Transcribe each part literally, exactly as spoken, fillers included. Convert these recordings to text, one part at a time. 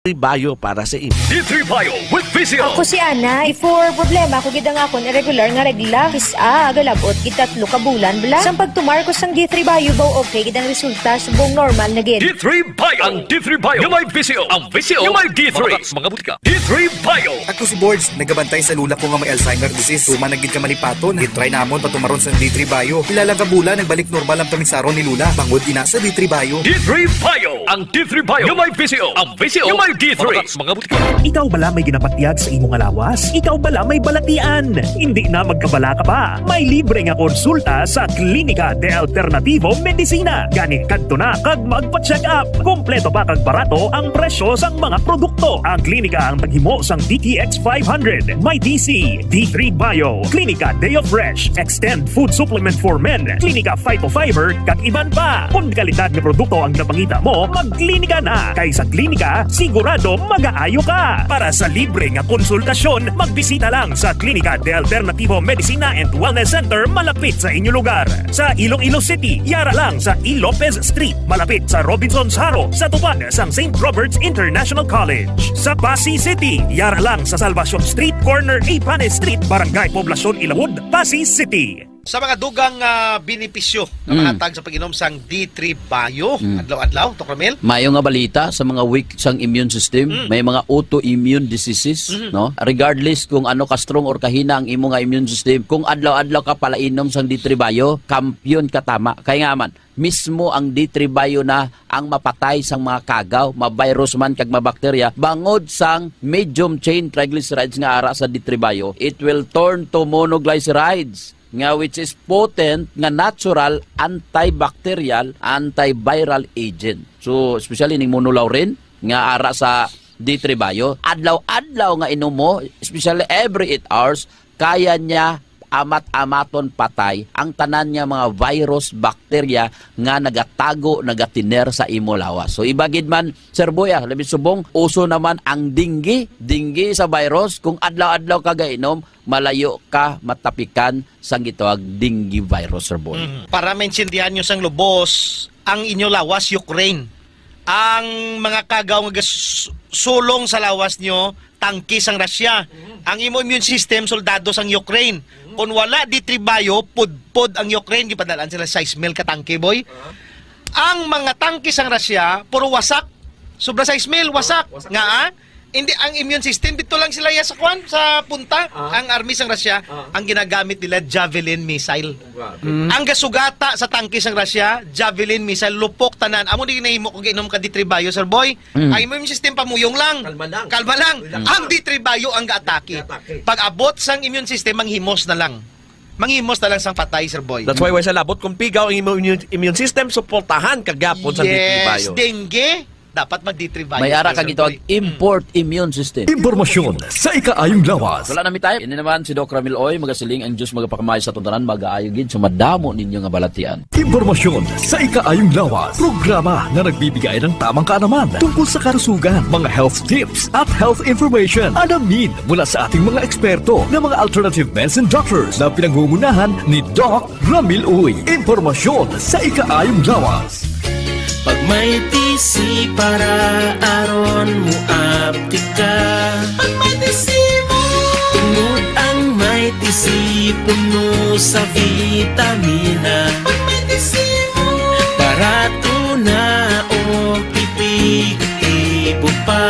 Bio para sa imo. D three Bio with Visio. Ako si Ana. Before, problema ko gid ang akon irregular nga regla. Kis-a, galabot gid tatlo ka bulan bala. Sang pagtumar ko sang D three Bio, baw okay gid ang resulta, subong normal na gid. D three Bio. Ang D three Bio nga may Visio. Ang Visio nga may D three. Mga, mga butika. D three Bio. Ako si Borge, nagabantay sa lola ko nga may Alzheimer disease. Tuman na gid ka malipaton. Gitry namon patumaron sang D three Bio. Pila lang ka bulan, nagbalik normal ang pamisaron ni lola. Bangod ina sa D three Bio. D three Bio. Ang D three Bio nga may Visio. Ang Visio nga may D three. Mga, mga butika. Ikaw bala may ginapatyag sa imo nga lawas? Ikaw bala may balatian? Hindi na magkabala ka pa. May libre nga konsulta sa Klinika de Alternativo Medicina. Gani, kadto na kag magpa-check up. Kompleto pa kag barato ang presyo sang mga produkto. Ang klinika ang naghimo sang D T X five hundred, may D C, D three Bio, Klinika Deo Fresh, Extend Food Supplement for Men, Klinika Phytofiber, kag iban pa. Kon kalidad nga produkto ang napangita mo, magklinika na. Kay sa klinika, sigurado magaayo ka. Para sa libre nga konsultasyon, magbisita lang sa Klinika de Alternativo Medicina and Wellness Center malapit sa inyo lugar. Sa Iloilo City, yara lang sa E. Lopez Street, malapit sa Robinsons Haro, sa tupad sang Saint Robert's International College. Sa Passi City, yara lang sa Salvacion Street, corner Ipanes Street, Barangay Poblacion, Ilawod, Passi City. Sa mga dugang, ah, benepisyo nga Mm. mahatag sa pag-inom sang D three Bio Mm. adlaw-adlaw, Doc Ramil? Maayo nga balita sa mga weak sang immune system, Mm. may mga autoimmune diseases, Mm. no? Regardless kung ano ka strong or kahina ang imo nga immune system, kung adlaw-adlaw ka palainom sang D three Bio, kampiyon ka tama. Kay nga man, mismo ang D three Bio na ang mapatay sang mga kagaw, ma-virus man kag mabakterya, bangod sang medium chain triglycerides nga ara sa D three Bio, it will turn to monoglycerides, nga which is potent nga natural antibacterial, antiviral agent. So, especially ning monolaurin nga ara sa D three Bio, adlaw-adlaw nga inom mo, especially every eight hours, kaya niya amat-amaton patay ang tanan nga mga virus, bakterya nga nagatago, nagatiner sa imo lawas. So, iba gid man, Sir Boy, ah, labi subong, uso naman ang dengue, dengue sa virus. Kung adlaw-adlaw ka gainom, malayo ka matapikan sang gitawag dengue virus, Sir Boy. Mm. Para maintindihan nyo sang lubos, ang inyo lawas, Ukraine. Ang mga kagaw nga gas-, sulong sa lawas nyo, tangke sang Russia. Mhm. Ang imo immune system, soldado sang Ukraine. Mhm. Kung wala D three Bio, pudpod ang Ukraine, gipadalaan sila sais mil ka tangke, boy. Ah. Ang mga tangke sang Russia, puro wasak. Sobra sais mil, wasak. Ah, wasak. Nga, ah? Hindi, ang immune system, dito lang sila ya sa kwan, sa punta. Ah. Ang army sang Russia, Ah. ang ginagamit nila, Javelin missile. Grabe. Mm. Ang gasugata sa tangke sang Russia, Javelin missile, lupok tanan. Amo ni nahimo kung giinom ka D three Bio, Sir Boy. Mm. Ang immune system, pamuyong lang. Kalma lang. Kalma lang. Relax Ang lang. D three Bio ang gaatake. Gaatake. Pag abot sang immune system, manghimos na lang. Manghimos na lang sang patay, Sir Boy. That's why, wala sa labot, kung pigaw ang imo immune, immune system, suportahan ka gyapon sa Yes, D three Bio. Dengue, dapat mag D three Bio, May ara Sir ka gitawag Boy. import immune system. Impormasyon sa ikaayong lawas. Wala na mi time. Ini naman si Doc Ramil Oy, magasiling ang Diyos magapakamay sa tundanan, mag-aayo gid sa madamo ninyo nga balatian. Impormasyon sa ikaayong lawas. Programa na nagbibigay ng tamang kaalaman tungkol sa kalusugan, mga health tips, at health information. Alamin mula sa ating mga eksperto na mga alternative medicine doctors na pinangungunahan ni Doc Ramil Uy. Impormasyon sa ikaayong lawas. Pag may T C para aron mo aptik ka. Pag may T C mo. Tungod ang may T C puno sa vitamina. Pag may T C mo. Barato na o epektibo pa.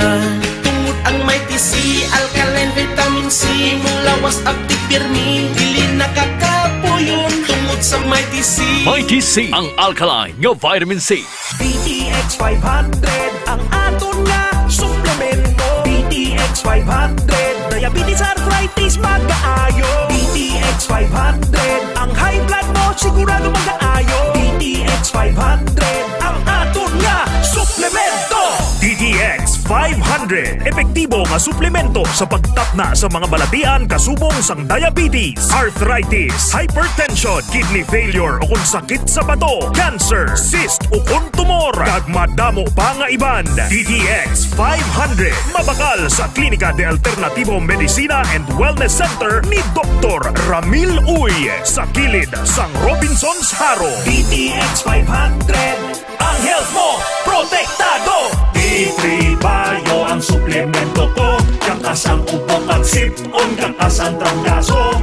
Tungod ang may T C, alkaline vitamin C, mong lawas aptik pirmi, dili nakakapuyon tungod sa may T C. May T C, ang alkaline nga vitamin C. D T X five hundred, ang aton nga suplemento. D T X five hundred, diabetes, arthritis, magaayo. D T X five hundred, ang high blood mo, sigurado magaayo. D T X five hundred, ang aton nga suplemento. D T X five hundred, epektibo nga suplemento sa pagtapna sa mga balatian kasubong sang diabetes, arthritis, hypertension, kidney failure o kon sakit sa bato, cancer, cyst o kon tumor, kag madamo pa nga iban. D T X five hundred, mabakal sa Klinika de Alternativo Medicina and Wellness Center ni Doktor Ramil Uy sa kilid sang Robinsons Haro. D T X five hundred. Ang health mo, protektado. D three Bio ang suplemento ko. Kakas ang ubo, pagsip-on, kakas ang trangkaso.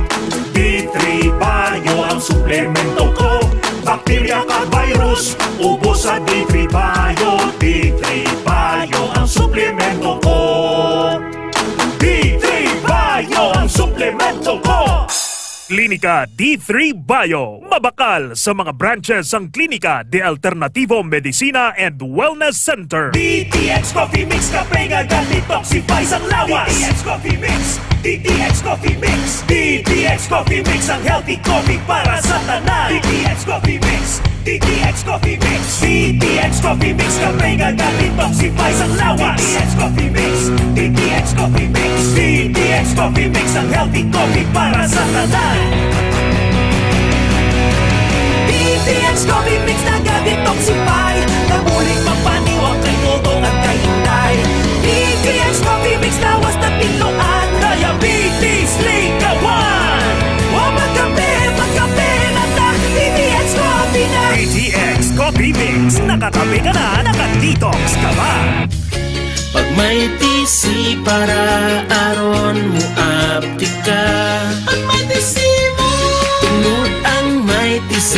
D three Bio ang suplemento ko. Bakterya ka, virus, ubos sa D three Bio. D three Bio ang suplemento ko. D three Bio ang suplemento ko. Klinika D three Bio. Mabakal sa mga branches sang Klinika de Alternativo Medicina and Wellness Center. D T X Coffee Mix, kape nga ga-detoxify sang lawas. D T X Coffee Mix, D T X Coffee Mix, D T X Coffee Mix, ang healthy coffee para sa tanan. D T X Coffee Mix, D T X Coffee Mix, D T X Coffee Mix, kape nga ga-detoxify sang lawas. D T X Coffee Mix, D T X Coffee Mix, D T X Coffee Mix, ang healthy coffee para sa tanan. D T X Coffee Mix naga-detoxify, nabulig magpaniwang kay Dodong at kay Inday. D T X Coffee Mix lawas na tinluan, diabetes, likawan. Wa magkape, magkape na ta, D T X Coffee na. D T X Coffee Mix, nakakape ka na, naka-detox ka pa. Pag may T C para aron mo aptika. Pag may T C mo. Tungod ang may T C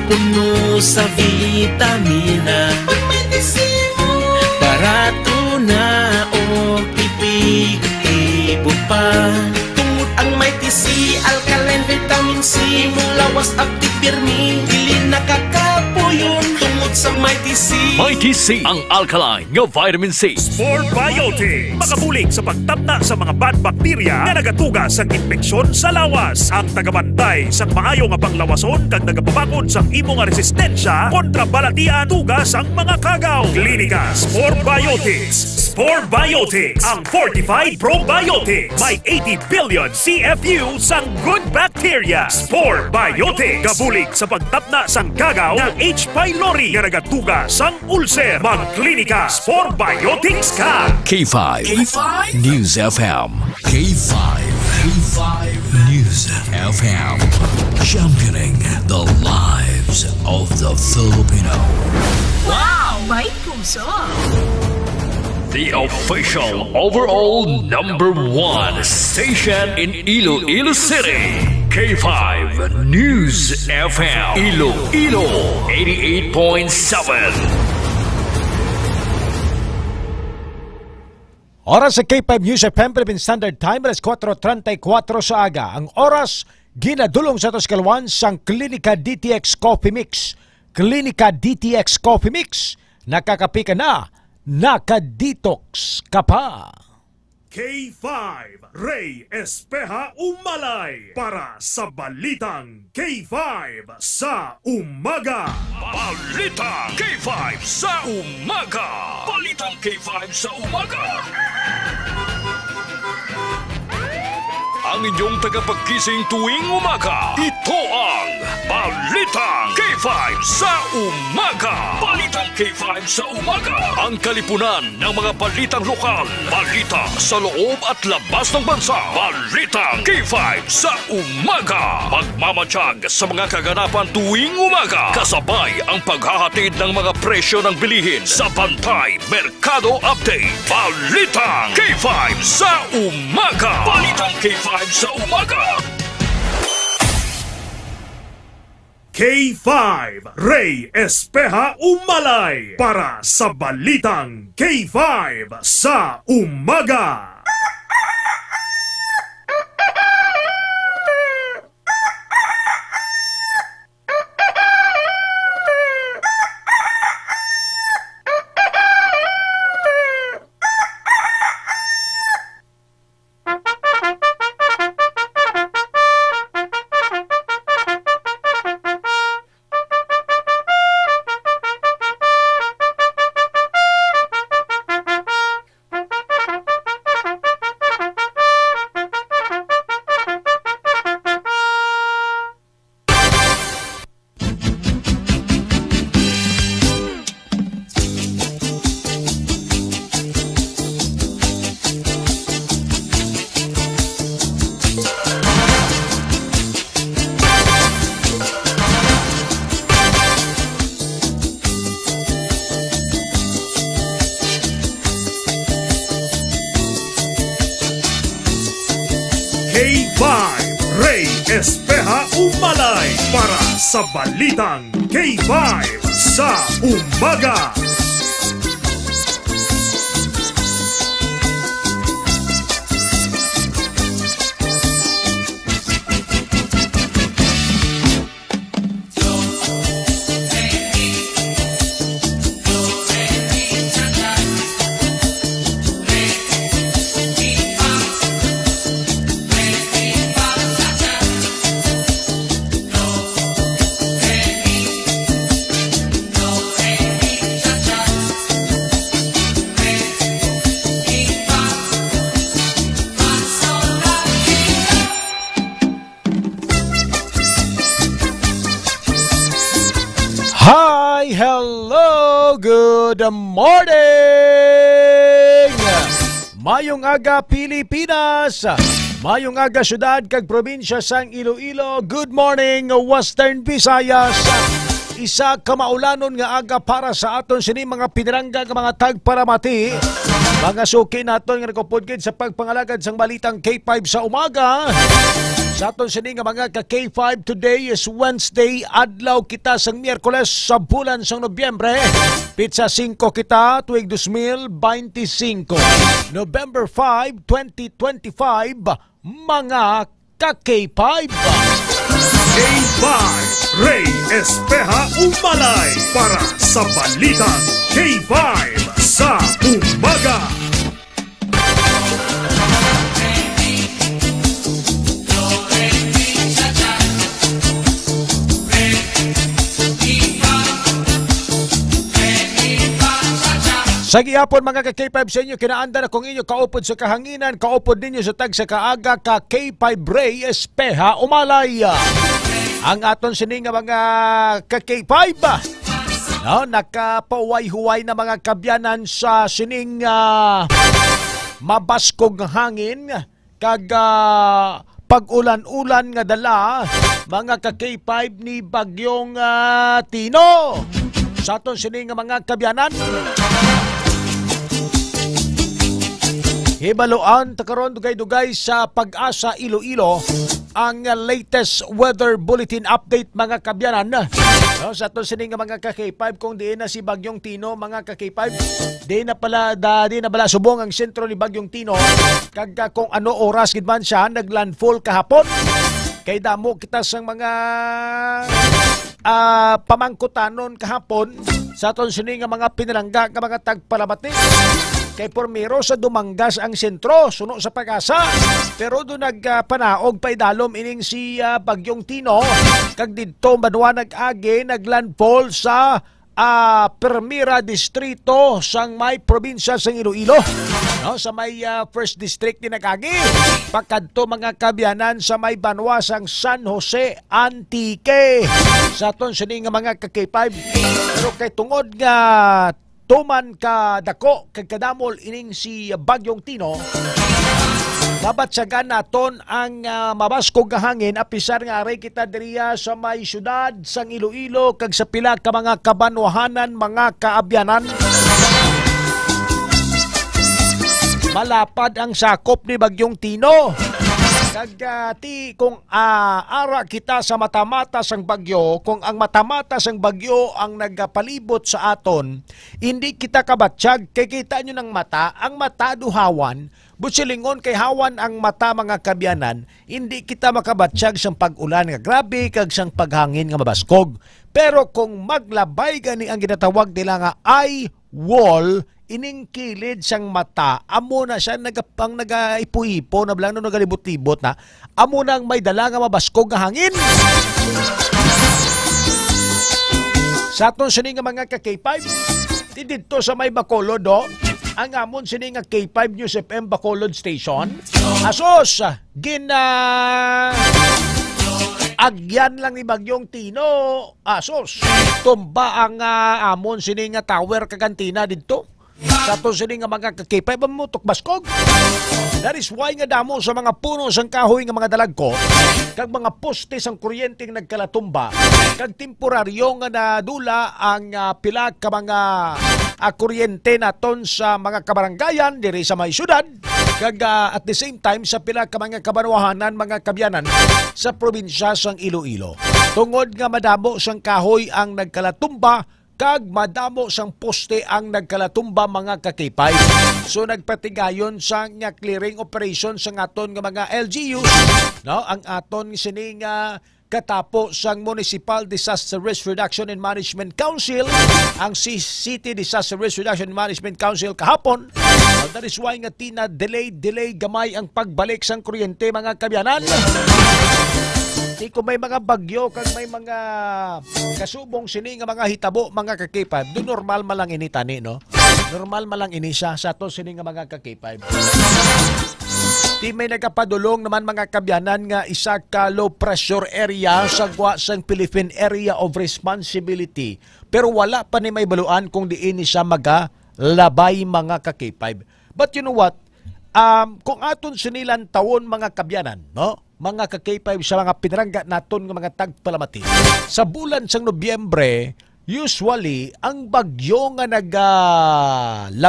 puno sa vitamina. Pag may T C mo. Barato na o epektibo pa. Tungod ang may T C, alkaline vitamin C, imong lawas aptik pirmi, dili nakakapuyon tungod sa may T C. May T C, ang alkaline nga vitamin C. Spore Biotics. Makabulig sa pagtapna sa mga bad bacteria nga nagatuga sang impeksyon sa lawas. Ang tagabantay sang maayo nga panglawason kag nagapabakod sang imo nga resistensya kontra balatian tuga sang mga kagaw. Klinika Spore Biotics. Spore Biotics, ang fortified probiotics. May eighty billion C F U sang good bacteria. Spore Biotics. Kabulig sa pagtapna sang kagaw nga H. pylori nga nagatuga sang ulcer. Magklinika Spore Biotics ka. K five K five News F M. K five K five News F M. Championing the lives of the Filipino. Wow! May puso! The official overall number one station in Iloilo City. K five News F M. Iloilo, eighty-eight point seven. Oras sa K five News F M Philippine Standard Time, alas kuwatro treinta y cuatro sa aga. Ang oras ginadulong sa aton sa kaluan sang Klinika D T X Coffee Mix. Klinika D T X Coffee Mix. Nakakape ka na, naka-detox ka pa. K five, Ray Espeha Umalay para sa Balitang K five sa Umaga. Balitang K five sa Umaga. Balitang K five sa Umaga. Ang inyong tagapagkising tuwing umaga, ito ang Balitang K five sa Umaga. Balitang K five sa Umaga. Ang kalipunan ng mga balitang lokal, balita sa loob at labas ng bansa. Balitang K five sa Umaga. Magmamatiyag sa mga kaganapan tuwing umaga, kasabay ang paghahatid ng mga presyo ng bilihin sa Bantay Merkado Update. Balitang K five sa Umaga. Balitang K five sa Umaga. K five, Ray Espeha Umalay para sa Balitang K five sa Umaga. five, Ray Espeha Umalay para sa Balitang K five sa Umaga. Hi, hello, good morning. Mayong aga, Pilipinas. Mayong aga, syudad kag probinsya sang Iloilo. Good morning, Western Visayas. Isa ka maulanon nga aga para sa aton sini mga pinalangga nga mga tagpalamati. Mga suki naton nga nagapugid sa pagpangalagad sang Balitang K five sa Umaga. Sa aton sini nga mga ka K five, today is Wednesday, adlaw kita sang Miyerkules sa bulan sang Nobyembre. Pitsa singko kita, tuig dos mil beinti singko. November five, twenty twenty-five, mga ka K five. K five, Ray Espeha Umalay para sa Balitang K five sa Umaga. Sa gihapon, mga ka K five, sa inyo kinaandan akong inyo kaupod sa kahanginan, kaupod ninyo sa tagsa ka aga ka K five Ray Espeha Umalay. Ang aton sini nga mga ka K five, no, nakapauway-huway na mga kabyanan sa sining, ah, mabaskog nga hangin kag, ah, pag-ulan-ulan nga dala, mga ka K five, ni Bagyong, ah, Tino. Sa aton sini nga mga kabyanan, hibaluan ta karon dugay-dugay sa Pag-asa Iloilo ang latest weather bulletin update, mga kabyanan. No, sa aton sini nga mga ka K five, kung diin na si Bagyong Tino, mga ka K five, di na pala da, di na bala subong ang sentro ni Bagyong Tino, kag, ah, kung ano oras gid man siya naglandfall kahapon. Kay damo kita sang mga, ah, pamangkutanon kahapon sa aton sini nga mga pinalangga nga mga tagpalamati. Kay primero sa Dumangas ang sentro, suno sa Pag-asa. Pero do nagpanaog paidalom ining si, ah, Bagyong Tino, kag didto banwa nag-agi, naglandfall sa, ah, Primera Distrito sang may probinsya sang Iloilo. No, sa may, ah, First District ni nag-agi, pakadto mga kabyanan sa may banwa sang San Jose, Antique. Sa aton sini nga mga ka K five, pero kay tungod nga tuman ka dako kag kadamol ining si Bagyong Tino, mabatyagan naton ang, ah, mabaskog nga hangin, apisar nga ari kita diriya sa may siyudad sang Iloilo kag sa pila ka mga kabanwahanan, mga kaabyanan. Malapad ang sakop ni Bagyong Tino. Kag, ah, ti, kung, ah, ara kita sa matamata sang bagyo, kung ang matamata sang bagyo ang nagapalibot sa aton, hindi kita kabatyag, kay kita nyo ng mata, ang mata duhawan, busilingon kay hawan ang mata, mga kabyanan, hindi kita makabatyag sang pag-ulan nga grabe kag sang paghangin nga mabaskog. Pero kung maglabay gani ang ginatawag nila nga eye wall, ining kilid sang mata, amo na siya nagapang nagaipo-ipo na lang, no, nagalibot-libot na. Amo na ang may dala nga mabaskog nga hangin. Sa aton sini nga mga ka K five, ti didto sa may Bacolod, do, ang amon sini nga K five News F M Bacolod Station. Asos, gin, ah, agyan lang ni Bagyong Tino. Asos, tumba ang, ah, amon sini nga tower kag antenna didto. Sa aton sini nga mga ka K five, amo tukbaskog. That is why nga damo sa mga puno sang kahoy nga mga dalagko, kag mga poste sang kuryente nga nagkalatumba, kag temporaryo nga nadula ang, ah, pila ka mga, ah, kuryente naton sa mga kabarangayan diri sa may syudad. kag, ah, at the same time, sa pila ka mga kabanwahanan, mga kabyanan, sa probinsya sang Iloilo. Tungod nga madamo sang kahoy ang nagkalatumba, kag madamo sang poste ang nagkalatumba, mga ka-K five. So, nagpatigayon sa nga clearing operation sa aton nga mga L G Us, no? Ang aton sini nga katapo sang Municipal Disaster Risk Reduction and Management Council, ang C-, City Disaster Risk Reduction and Management Council kahapon. And that is why nga tina-delay, delay gamay ang pagbalik sang kuryente, mga kabyanan. Di ko may mga bagyo kag may mga kasubong sini nga mga hitabo, mga ka-K five, do normal man lang ini tani, no? Normal man lang ini siya sa ato sini nga mga ka-K five. Di may nagapadulong naman, mga kabyanan, nga isa ka low pressure area sa gwa sang Philippine Area of Responsibility, pero wala pa ni may baluan kung diin ni siya magalabay, mga ka-K five. But you know what? Um, kung aton sinilan tawon, mga kabyanan, no? Mga ka-K five, sa mga pinarangga naton nga mga tagpalamati, sa bulan sang Nobyembre, usually, ang bagyo nga nagalabay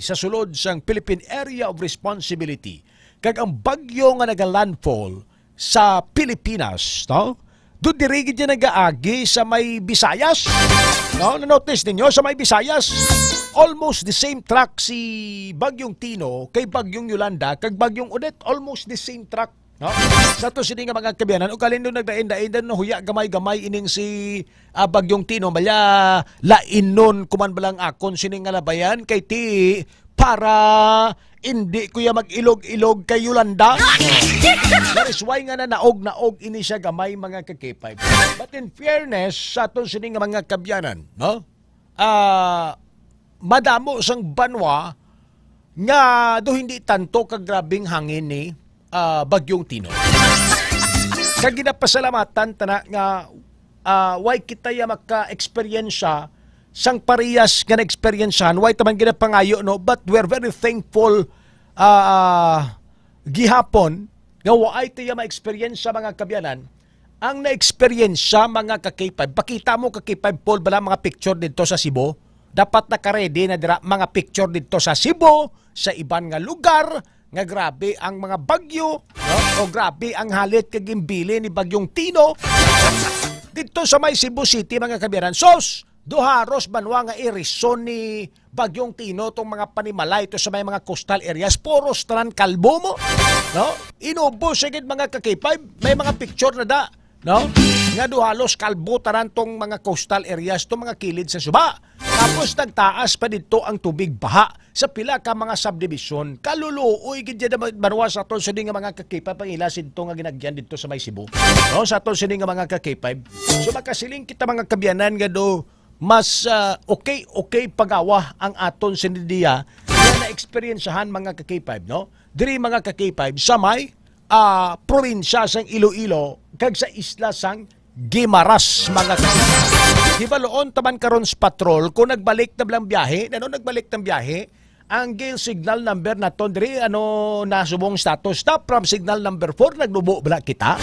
sa sulod sang Philippine Area of Responsibility kag ang bagyo nga nagalandfall sa Pilipinas, no? Do diri gid yan nagaagi sa may Visayas. No? Na-notice ninyo sa may Visayas? Almost the same track si Bagyong Tino kay Bagyong Yolanda kag Bagyong Odette. Almost the same track, no? Sa to sini nga mga kabyanan, ug kalin do nagdain-dain, do nahuya gamay-gamay ining si, ah, Bagyong Tino, maya lainon kuman balang akon sini nga labayan kay ti para hindi ko ya mag-ilog-ilog kay Yolanda. That is why nga nanaog-naog ini siya gamay, mga ka-K five. But in fairness sa aton sini nga mga kabyanan, no? Ah, madamo sang banwa nga do hindi tanto ka grabing hangin ni, ah, Bagyong Tino. Kag ginapasalamatan tana nga, ah, way kita ya maka-eksperyensya sang parehas nga na-eksperyensyahan, way ta man ginapangayo, no? But we're very thankful, ah, gihapon nga waay ta ya ma-eksperyensya, mga kabyanan, ang na-eksperyensya, mga ka-K five. Pakita mo, ka-K five, Paul, bala mga picture didto sa Cebu. Dapat naka-ready na dira mga picture didto sa Cebu, sa iban nga lugar, nga grabe ang mga bagyo, no? O grabe ang halit kag ginbili ni Bagyong Tino didto sa may Cebu City, mga kabyanan. Sos, duha ros banwa nga irison ni Bagyong Tino tong mga panimalay to sa may mga coastal areas, puros tanan kalbo mo, no? Inubos sa gid, mga ka-K five, may mga picture na da, no? Nga duhalos kalbo tanan tong mga coastal areas, tong mga kilid sa suba. Tapos nagtaas pa didto ang tubig baha sa pila ka mga subdivision. Kaluluoy gid dyan naman, banwa sa aton sini nga mga ka-K five ang ila sidto nga ginagyan didto sa may Cebu. No, sa aton sini nga mga ka-K five. So makasiling kita, mga kabyanan, nga do mas, ah, okay, okay pagawa ang aton sini diya nga na-eksperyensyahan, mga ka-K five, no? Diri, mga ka-K five, sa may, ah, probinsya sang Iloilo kag sa isla sang Guimaras, mga ka-K five. Hibaluon ta man karon sa patrol kung nagbalik na bala ang biyahe, ano, nagbalik na ang biyahe, ang gale signal number naton diri, ano, nasubong status, stop from signal number four, naglubo bala kita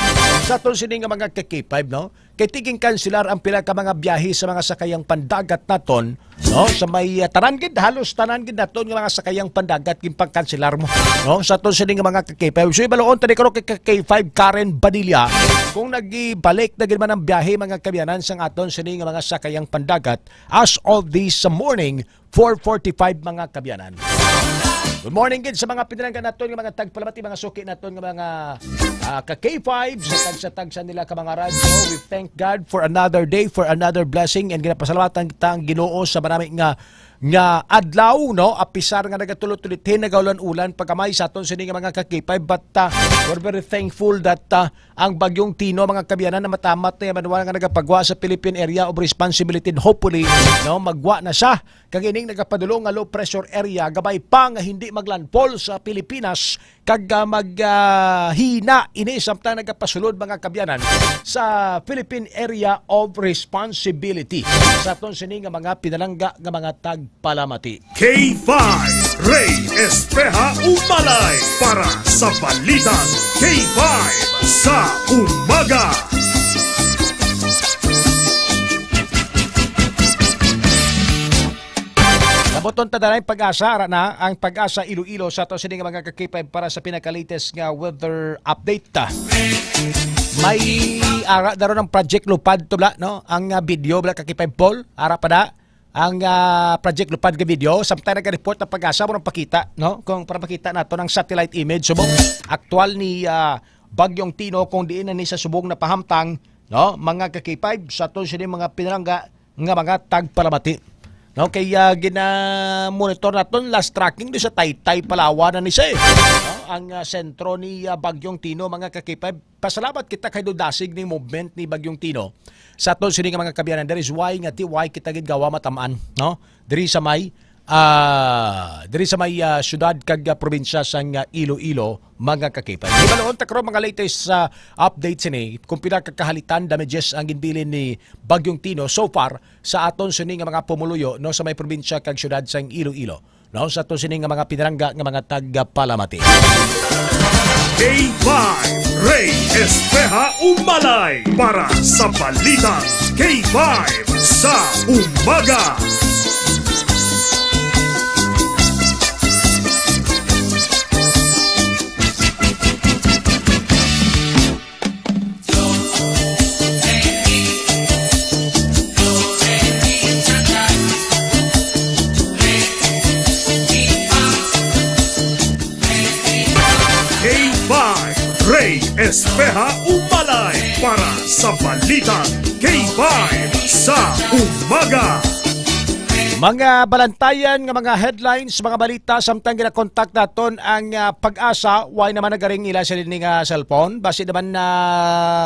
sa aton sini nga mga ka-K five, no? Kay tiging kanselar ang pila ka mga biyahe sa mga sakayang pandagat naton, no? Sa may, ah, tanan gid, halos tanan gid naton nga mga sakayang pandagat ginpangkanselar mo, no? Sa aton sini nga mga ka-K five. So, ibaluon ta ni karon kay ka-K five Karen Badilla kung nagibalik na gid man ang biyahe, mga kabyanan, sang aton sini nga mga sakayang pandagat as of this morning, four forty-five, mga kabyanan. Good morning gid sa mga pinalangga naton nga mga tagpalamati, mga suki naton nga mga, ah, ka-K five, sa tagsa-tagsa nila ka mga radyo. We thank God for another day, for another blessing, and ginapasalamatan kita ang Ginoo sa manami nga, nga adlaw, no? Apisar nga nagatulo-tulit, nagaulan-ulan, pagkamay sa aton sini nga mga ka-K five, but, ah, we're very thankful that, ah, ang Bagyong Tino, mga kabyanan, na matamat na yaman nga nagapagwa sa Philippine Area of Responsibility. Hopefully, no, magwa na siya. Kag ining nagapadulong nga low pressure area, gabay pa nga hindi maglandfall sa Pilipinas, kag, ah, mag, ah, hina ini samtang nagapasulod, mga kabyanan, sa Philippine Area of Responsibility. Sa aton sini nga mga pinalangga nga mga tagpalamati. K five, Ray Espeha Umalay para sa Balitang K five sa Umaga. Aton tadanay Pag-asa, ara na ang Pag-asa Iloilo sa ato sini nga mga ka-K five para sa pinaka-latest nga weather update. May ara daron ang Project Lupad to bla, no? Ang, ah, video bla ka-K five Paul, ara pa na ang, ah, Project Lupad nga video. Samtang naga-report ang Pag-asa, murang pakita, no? Kung para makita nato ang satellite image subong aktual ni, ah, Bagyong Tino, kung diin na ni sa subong napahamtang, no? Mga ka-K five, sa aton sini mga pinalangga, nga mga tagpalamati. No, kay, ah, gina-monitor naton last tracking do sa Taytay, Palawan na ni siya, eh. No, ang, ah, sentro ni, ah, Bagyong Tino, mga ka-K five. Pasalamat kita kay dudasig ni movement ni Bagyong Tino sa aton sini nga mga kabiyanan. That is why nga ti why kita gid gawa matamaan, no? Diri sa may, ah, diri sa may, ah, syudad kag, ah, probinsya sang, ah, Iloilo, mga ka-K five. Hibaluon ta karon mga latest, ah, updates sini kung pila ka kahalitan, damages ang ginbilin ni Bagyong Tino so far sa aton sini nga mga pumuluyo, no, sa may probinsya kag syudad sang Iloilo, no, sa aton sini nga mga pinalangga nga mga tagpalamati. K five, Rey Espeha Umalay para sa Balitang K five sa Umaga. K five, Rey Espeha Umalay para sa Balitang K five sa Umaga. Mga balantayan nga mga headlines, mga balita, samtang ginakontak naton ang, ah, Pag-asa, why naman nagaring ila sa ni nga cellphone? Basi naman na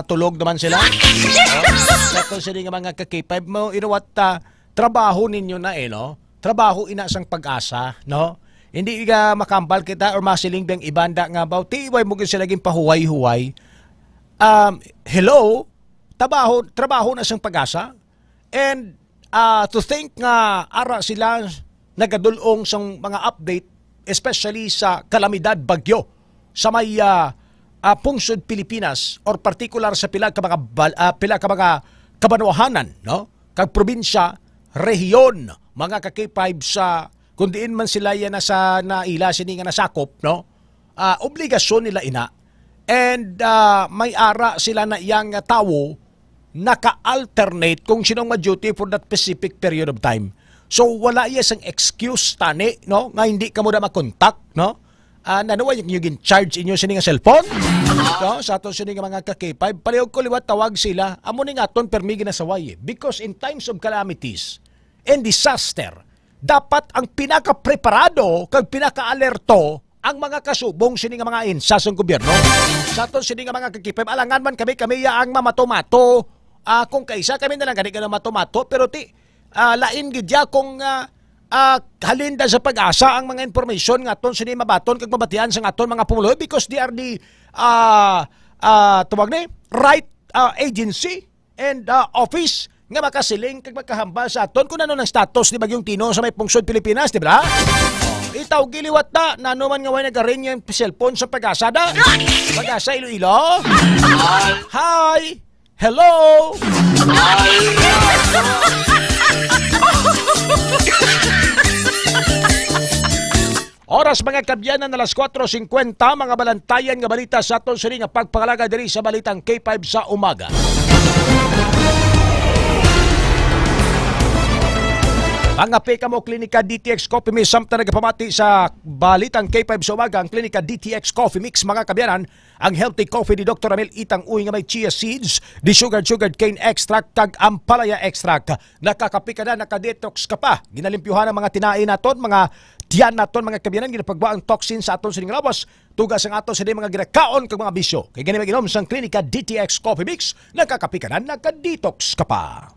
tulog naman sila. Oh, sa to sini nga mga ka-K five mo, you know what, ah, trabaho ninyo na eh, no? Trabaho ina sang Pag-asa, no? Hindi ka makambal kita or masiling biyang ibanda nga about, ti, why mo gid sila ginpahuway-huway? Um, hello? Trabaho, trabaho na sang Pag-asa? And, ah, to think nga ara sila nagadul-ong sang mga update, especially sa kalamidad bagyo sa may, ah, ah, pungsod Pilipinas or partikular sa pila ka mga bal-, ah, pila ka mga kabanwahanan, no? Kag probinsya, rehiyon, mga ka-K five sa kung diin man sila yan nasa naila sini nga nasakop, no? Ah, obligasyon nila ina. And, ah, may ara sila na iyang tawo naka-alternate kung sinong ma-duty for that specific period of time. So, wala iya sang excuse tani, no, nga hindi kamo na makontak, no? Ah, nano, wa yung gin-charge inyo sini nga cellphone? No? Sa aton sini nga mga ka-K five, palihog ko liwat tawag sila, amo ni nga aton permi ginasaway, eh. Because in times of calamities and disaster, dapat ang pinakapreparado kag pinakaalerto ang mga kasubong sini nga mga ahensya sang gobyerno. Sa aton sini nga mga ka-K five, alangan man kami, kami ya ang mamato-mato. Ah, kung kaisa kami na lang gani ka na mato-mato, pero ti, ah, lain gid ya kung, ah, ah, halin da sa Pag-asa ang mga information nga aton sini mabaton kag mabatian sa aton mga pumuluyo because they are the, ah, ah, tawag ni, right, ah, agency and, ah, office nga makasiling kag makahambal sa aton kung ano ang status ni Bagyong Tino sa may pungsod Pilipinas, di ba? Itaw giliwat na, nano man nga way nagaring yung cellphone sa Pag-asa da? Pag-asa Iloilo? Hi! Hello! Oras, mga kabyanan, alas kuwatro singkwenta, mga balantayan nga balita sa aton sini nga pagpangalaga diri sa Balitang K five sa Umaga. Mga pika mo, Klinika D T X Coffee Mix, samtang nagapamati sa Balitang K five sa Umaga, ang Klinika D T X Coffee Mix, mga kabyanan, ang healthy coffee ni Doktor Ramil Itang Uy nga may chia seeds, di sugar, sugar cane extract, kag ampalaya extract. Nakakape ka na, naka-detox ka pa. Ginalimpyuhan ang mga tinai naton, mga tiyan naton, mga kabyanan, ginapagwa ang toxin sa aton sining lawas. Tuga sang aton sini mga ginakaon kag mga bisyo. Kay gani mag-inom sang Klinika D T X Coffee Mix, nakakape ka na, naka-detox ka pa.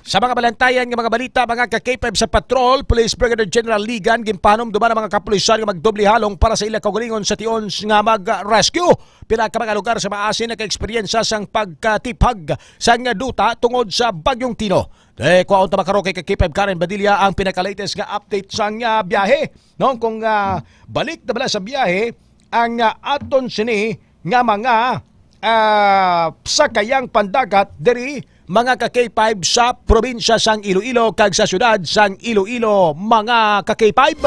Sa mga balantayan nga mga balita, mga ka-K five sa patrol, Police Brigadier General Ligan, ginpahanumduman ang mga kapulisan nga magdoble halong para sa ila kaugalingon sa tion nga mag-rescue. Pila ka mga lugar sa Maasin naka-eksperyensya sang pagkatipag sang duta tungod sa Bagyong Tino. Eh, kwaon ta makaro kay ka-K five Karen Badilla ang pinaka-latest nga update sang, ah, biyahe. No, kung, ah, balik na bala sa biyahe, ang, ah, aton sini nga mga ah, sa kayang pandagat diri, mga ka-K five, sa probinsya sang Iloilo kag sa siyudad sang Iloilo, mga ka-K five.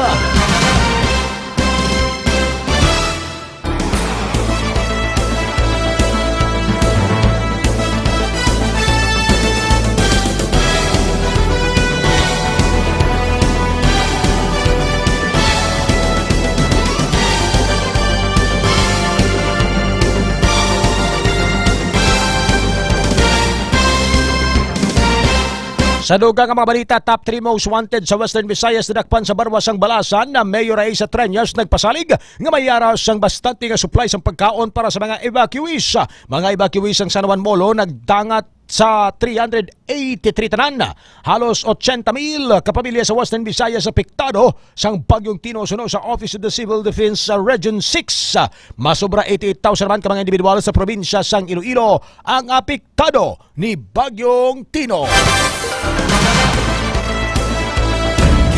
Sa dugang nga mga balita, top three most wanted sa Western Visayas nadakpan sa barwa sang balasan na Mayor Raisa Treñas nagpasalig nga may ara sang bastante nga supply sang pagkaon para sa mga evacuees. Mga evacuees sang San Juan Molo nagdangat sa three hundred eighty-three tanan. Halos ochenta mil ka pamilya sa Western Visayas apektado sang Bagyong Tino suno sa Office of the Civil Defense sa Region six. Masobra eighty-eight thousand naman ka mga individual sa probinsya sang Iloilo ang apektado ni Bagyong Tino.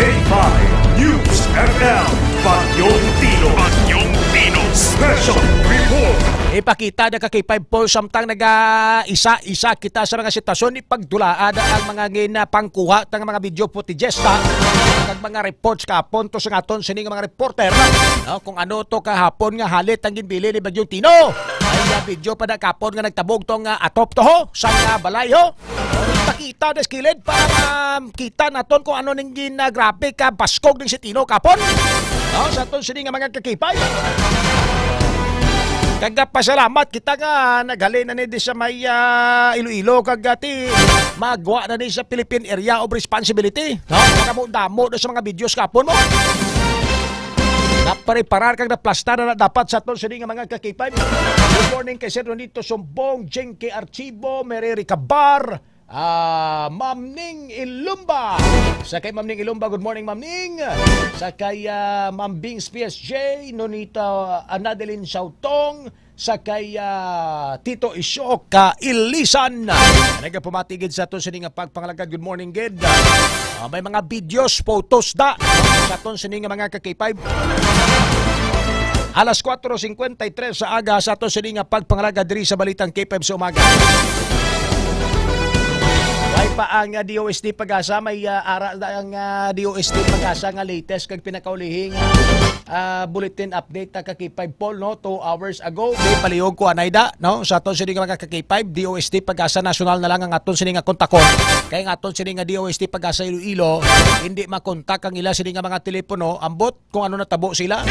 K five News F M, Bagyong Tino. Bagyong Tino. Special Report. Ipakita na ka K five Pulse samtang naga-isa-isa kita sa mga sitwasyon ni pagdulaa na ang mga ginapangkuha tang mga video footages ta kag mga reports kapon to sa aton sini nga mga reporter, no? Kung ano to kahapon nga halit ang ginbili ni Bagyong Tino. Ay, nga video pa na kapon nga nagtabog tong, ah, atop to ho, sa, ah, balay ho. Pakita des kilid para, um, kita naton kung ano ning gin, ah, grabe ka baskog ning si Tino kapon. No, sa aton sini nga mga kakipay. Kagapasalamat kita nga naghalin na ni di sa may, ah, Iloilo kag ati magwa na ni sa Philippine Area of Responsibility. No? Damo-damo na sa mga videos kapon mo. Napareparar kag naplastar na dapat sa aton sini nga mga kakipay. Good morning kay Sir Nonito Sumbong, Jing K Archivo, Mary Ricabar, ah, Ma'am Ning Ilumba. Sa kay Ma'am Ning Ilumba, good morning, Ma'am Ning. Sa kay, ah, Ma'am Bings P S J, Nonita, ah, Nadeline Sautong, sa kay, ah, Tito Isyok, ka Ilisan. Nagapamati gid sa aton sini nga pagpangalagad. Good morning gid. Ah, may mga videos, photos da sa aton sini nga mga ka-K five. Alas kuwatro singkwenta y tres sa aga sa aton sini nga pagpangalagad diri sa Balitang K five sa umaga. Way pa ang, ah, D O S T PAGASA, may, ah, ara ang, ah, D O S T PAGASA nga latest kag pinakaulihing, ah, bulletin update, ah, ka K five Paul, no, two hours ago. Di palihog ko anay da, no, sa aton sini nga mga ka K five, D O S T PAGASA National na lang ang aton sini nga kontakon. Kay ang aton sini nga D O S T PAGASA Iloilo, hindi makontak ang ila sini nga mga telepono, ambot kung ano natabo sila.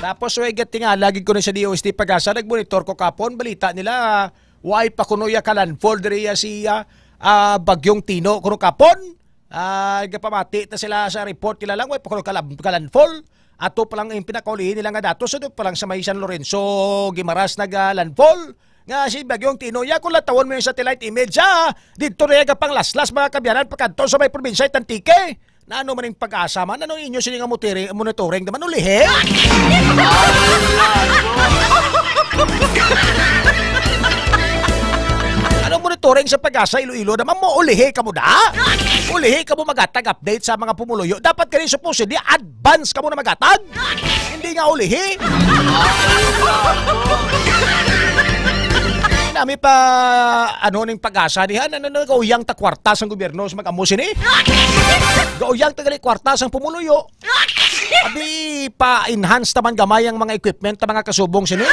Tapos, way gatingala gid ko ni sa D O S T PAGASA, nagmonitor ko kapon, balita nila, way pa kuno ya ka-landfall diri ya si, ah, ah, Bagyong Tino kuno kapon. Ah, gapamati ta sila sa report nila lang, way pa kuno kalam-, ka-landfall. Ato pa lang yung pinakaulihin nila nga datos, ato pa lang sa may San Lorenzo, Guimaras nag-, ah, landfall. Nga si Bagyong Tino, ya kung latawon mo yung satellite image, ah, dito na yung panglaslas, mga kabyanan, pagkadto sa may probinsya, Antique. Na ano man yung PAGASA man? Ano inyo sini nga mutiri-, monitoring naman? Ulihi? Ano monitoring sa PAGASA Iloilo naman mo? Ulihi ka mo da? Ulihi ka mo magatag update sa mga pumuluyo. Dapat kani supposedly advance ka mo na magatag. Hindi nga ulihi. Nami pa ano ning PAGASA dihan? Ano na gauyang ta kwarta sang gobyerno sa mag-amo sini? Gauyang ta gali kwarta sang pumuluyo. Abi, pa-enhance naman gamay ang mga equipment ta mga kasubong sini.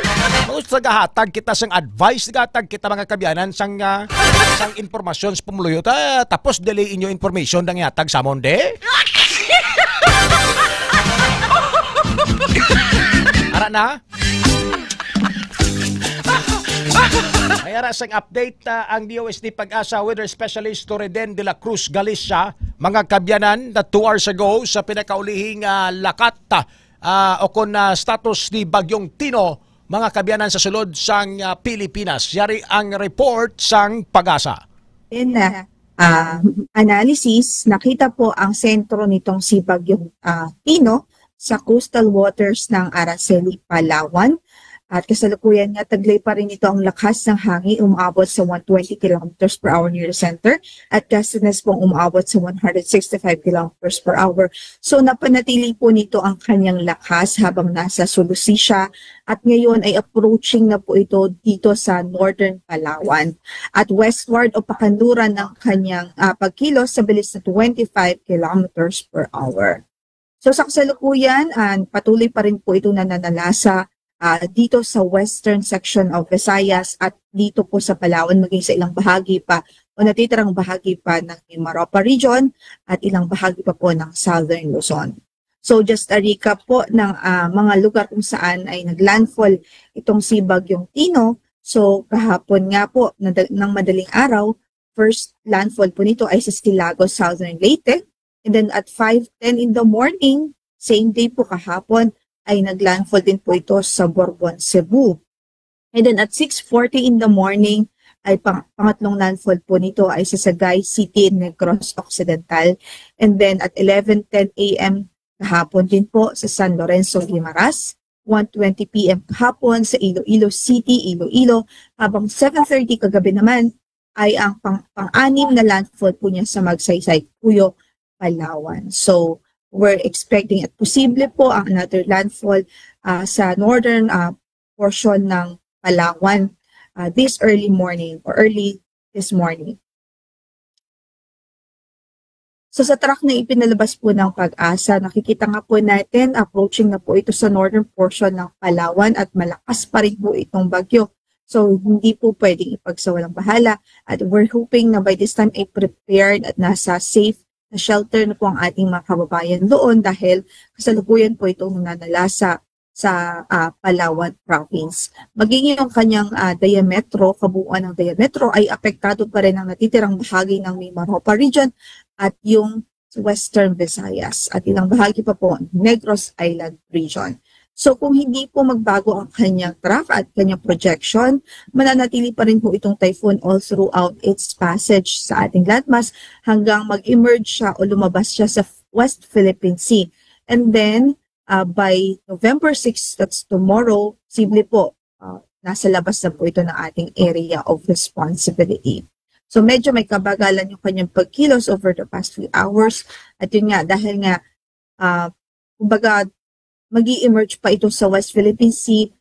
Mas nagahatag kita sang advice, nagahatag kita mga kabyanan sang, ah, sang impormasyon sa pumuluyo. Ta-, tapos dili inyo information nang ihatag sa amon, de? Ara na? May ara sang update, ah, ang D O S T PAGASA weather specialist Torreden de la Cruz Galicia, mga kabyanan, na two hours ago sa pinakaulihing, ah, lakat, ah, o kon, ah, status ni Bagyong Tino, mga kabyanan, sa sulod sang, ah, Pilipinas. Yari ang report sang PAGASA. In, ah, ah, analysis, nakita po ang sentro nitong si Bagyong, ah, Tino sa coastal waters ng Araceli, Palawan. At kasalukuyan nga, taglay pa rin ito ang lakas ng hangin, umaabot sa one twenty kilometers per hour near the center, at gustiness pong umaabot sa one hundred sixty-five kilometers per hour. So, napanatili po nito ang kanyang lakas habang nasa Sulusi siya, at ngayon ay approaching na po ito dito sa northern Palawan. At westward o pakanluran ng kanyang, ah, pagkilos sa bilis na twenty-five kilometers per hour. So, sa kasalukuyan, ah, patuloy pa rin po itong nananalasa, ah, dito sa western section of Visayas at dito po sa Palawan, maging sa ilang bahagi pa o natitirang bahagi pa ng Mimaropa region at ilang bahagi pa po ng Southern Luzon. So, just a recap po ng, ah, mga lugar kung saan ay naglandfall itong si Bagyong Tino. So, kahapon nga po, nadal-, ng madaling araw, first landfall po nito ay sa Silagos, Southern Leyte. And then at five ten in the morning, same day po kahapon, ay naglandfall din po ito sa Borbon, Cebu. And then at six forty in the morning, ay pang-, pangatlong landfall po nito ay sa Sagay City, Negros Occidental. And then at eleven ten a m kahapon din po sa San Lorenzo, Guimaras, one twenty p m kahapon sa Iloilo City, Iloilo, habang seven thirty kagabi naman ay ang pang-, pang-anim na landfall po niya sa Magsaysay, Cuyo, Palawan. So, we're expecting at posible po ang another landfall, ah, sa northern, ah, portion ng Palawan, ah, this early morning or early this morning. So, sa track na ipinalabas po ng PAGASA, nakikita nga po natin, approaching na po ito sa northern portion ng Palawan at malakas pa rin po itong bagyo. So, hindi po pwedeng ipagsawalang bahala at we're hoping na by this time ay prepared at nasa safe na shelter na po ang ating mga kababayan doon dahil kasalukuyan po itong nananalasa sa, ah, Palawan Province. Maging yung kanyang, ah, diametro, kabuuan ng diametro, ay apektado pa rin ang natitirang bahagi ng Mimaropa region at yung Western Visayas at ilang bahagi pa po Negros Island region. So kung hindi po magbago ang kanyang track at kanyang projection, mananatili pa rin po itong typhoon all throughout its passage sa ating landmass hanggang mag-emerge siya o lumabas siya sa West Philippine Sea. And then, ah, by November six, that's tomorrow, posible po, ah, nasa labas na po ito ng ating area of responsibility. So medyo may kabagalan yung kanyang pagkilos over the past few hours. At yun nga, dahil nga, ah, kumbaga, mag-i-emerge pa ito sa West Philippine Sea,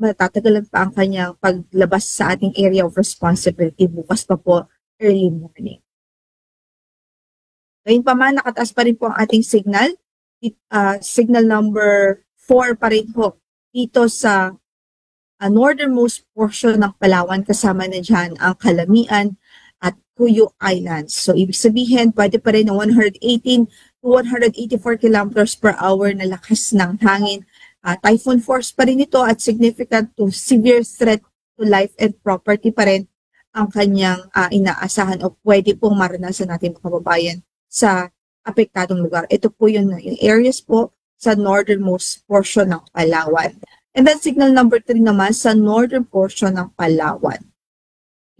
matatagalan pa ang kanyang paglabas sa ating area of responsibility bukas pa po, early morning. Gayunpaman, nakataas pa rin po ang ating signal. It, ah, signal number four pa rin ho dito sa, ah, northernmost portion ng Palawan, kasama na dyan ang Calamian at Cuyo Islands. So, ibig sabihin, pwede pa rin ng one hundred eighteen to one hundred eighty-four kilometers per hour na lakas ng hangin. Ah, typhoon force pa rin ito at significant to severe threat to life and property pa rin ang kanyang, ah, inaasahan o pwede pong maranasan natin, mga kababayan, sa apektadong lugar. Ito po yun, yung areas po sa northernmost portion ng Palawan. And then signal number three naman sa northern portion ng Palawan.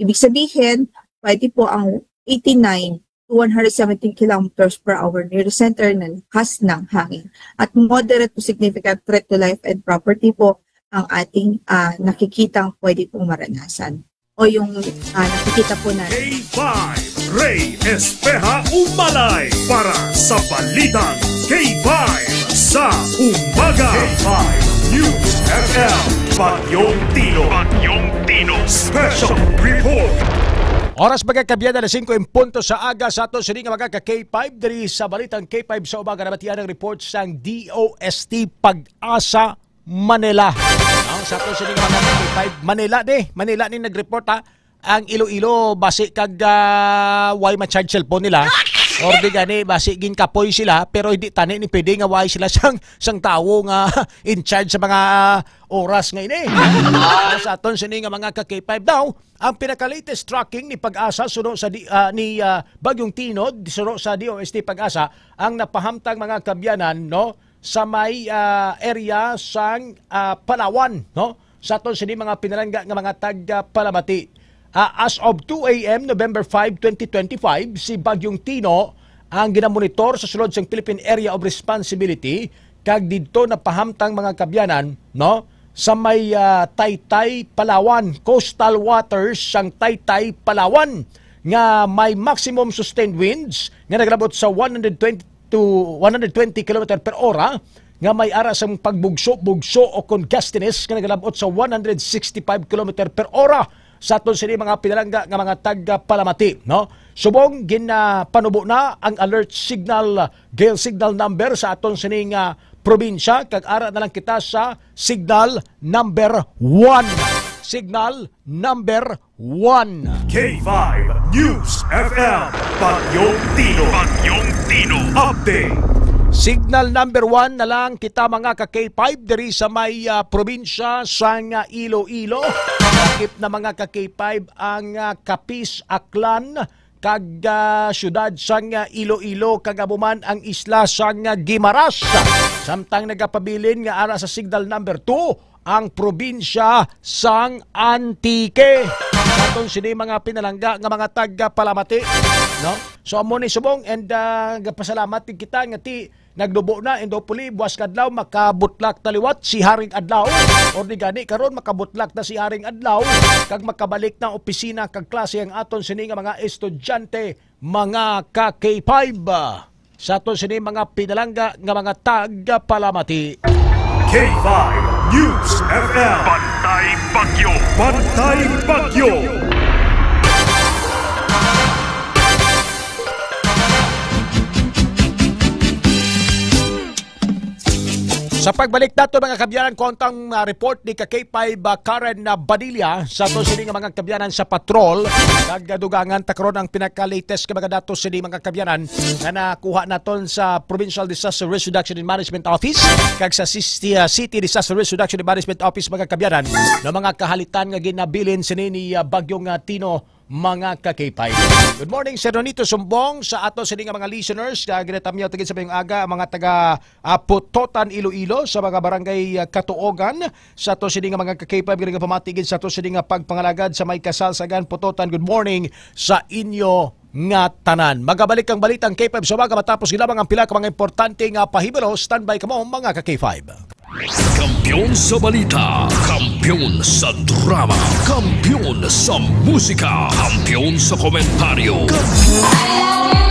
Ibig sabihin, pwede po ang eighty-nine to one hundred seventeen kilometers per hour near the center na lakas ng hangin. At moderate to significant threat to life and property po ang ating, ah, nakikitang pwede pong maranasan o yung, ah, nakikita po natin. K five, Ray Espeha Umalay para sa Balitang K five sa Umaga. K five News F M, Bagyong Tino. Bagyong Tino. Special Report. Oras, mga kaabyanan, alas singko en punto sa aga sa aton sini nga mga ka K five diri sa Balitang K five sa Umaga. Nabatian ang report sang D O S T PAGASA Manila. Ang sa aton sini nga mga ka K five, Manila ni, Manila ni nag-report, ha. Ang Iloilo, basi kag, ah, way ma-charge cellphone nila. Or di gani, basi ginkapoy sila, pero hindi tani ni pwede nga way sila sang, sang tawo nga in charge sa mga, ah, oras nga ini. Ah, sa aton sini nga mga ka K five daw, ang pinaka-latest tracking ni PAGASA suno sa di, ah, ni, ah, Bagyong Tino, suno sa D O S T PAGASA, ang napahamtang mga kaabyanan, no, sa may, ah, area sang, ah, Palawan, no, sa aton sini mga pinalangga nga mga tag, ah, Palamati. Ah, as of two A M, November five, twenty twenty-five, si Bagyong Tino ang ginamonitor sa sulod sang Philippine Area of Responsibility, kag didto napahamtang mga kaabyanan, no, sa may, ah, Taytay, Palawan, coastal waters sang Taytay, Palawan, nga may maximum sustained winds nga nagalabot sa one hundred twenty to one hundred twenty kilometer per ora, nga may ara sang pagbugso-bugso o kon gustiness nga nagalabot sa one hundred sixty-five kilometer per ora. Sa aton sini mga pinalangga nga mga taga-Palamati, no? Subong ginapanubo na ang alert signal, gale signal number sa aton sini nga probinsya, kag ara na lang kita sa signal number one. Signal number one. K five News F M, Bagyong Tino. Bagyong Tino. Update. Signal number one na lang kita, mga ka K five, diri sa may, ah, probinsya sang, ah, Iloilo. Lakip na, mga ka K five, ang, ah, Capiz, Aklan, kag, ah, siyudad sang, ah, Iloilo, kag amo man ang isla sang, ah, Guimaras. Samtang nagapabilin nga ara sa signal number two ang probinsya sang Antique. Sa aton sini mga pinalangga nga mga taga-Palamati, no? So, amo ni subong, and, ah, gapasalamat gid kita nga ti nagdubo na, and hopefully buwas kadlaw makabutlak na liwat si Haring Adlaw, or di gani karon makabutlak na si Haring Adlaw, kag makabalik na opisina kag klase ang aton sini nga mga estudyante, mga ka K five. Sa aton sini mga pinalangga nga mga taga-Palamati. K five News F M. Bantay Bagyo. Bantay Bagyo. Sa pagbalik nato, mga kabyanan, kuwang tang, ah, report ni ka K five, ah, Karen, ah, Badilla, sa aton sini nga mga kabyanan sa patrol, nagadugangan ta karon ang pinaka-latest nga mga datos sini, mga kabyanan, nga nakuha naton sa Provincial Disaster Risk Reduction and Management Office kag sa Sis-, ah, City Disaster Risk Reduction and Management Office, mga kabyanan, nga mga kahalitan nga ginabilin sini ni, ah, Bagyong, ah, Tino, mga ka K five. Good morning, Sir Nonito Sumbong, sa ato sini nga mga listeners, nga ginatamyaw ta gid sa mayong aga, ang mga taga, ah, Pototan, Iloilo, sa mga barangay, ah, Katuogan, sa ato sini nga mga ka K five, nga nagapamati gid sa ato sini nga pagpangalagad sa may kasalsagan, Pototan. Good morning sa inyo nga tanan. Magabalik ang balitang K five sa umaga matapos gid lamang ang pila ka mga importante nga pahibalo. Standby kamo, mga ka K five. Kampiyon sa balita, kampiyon sa drama, kampiyon sa musika, kampiyon sa komentaryo, kampiyon.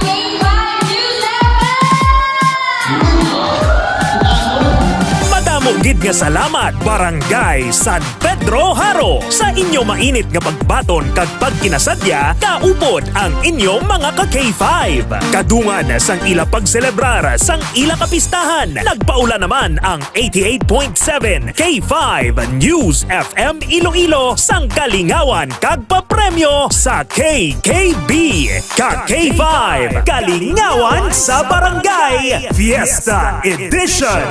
Madamo gid nga salamat, Barangay San Pedro Jaro, sa inyo mainit nga pagbaton kag pagkinasadya, kaupod ang inyo mga ka K five. Kadungan sang ila pagselebrar sang ila kapistahan, nagpaula naman ang eighty-eight point seven K five News F M Iloilo sang kalingawan kag papremyo sa K K B. Ka K five, Kalingawan sa Barangay, Fiesta Edition.